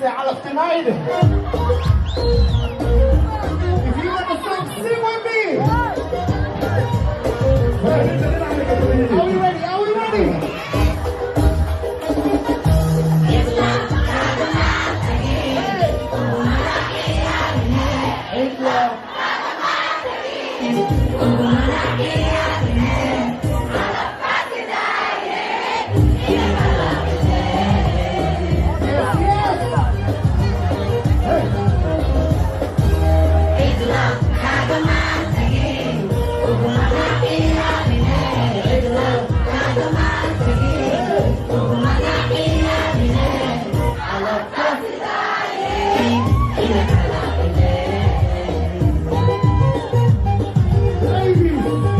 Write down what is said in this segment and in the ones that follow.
say "Calaf" tonight. If you know the song, sing with me. Are we ready? Are we ready? Hey. Yes. Hey. Ladies.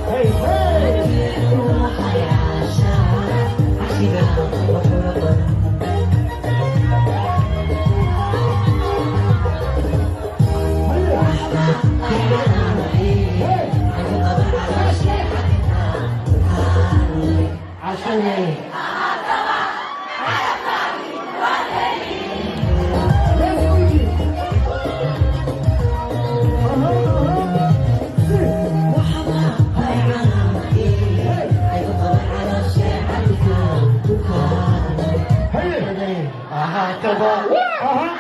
Hey, hey. Hey. Cashay. Yes, Luigi. Uh-huh. Sing. Hey. Hey. Ahaataba.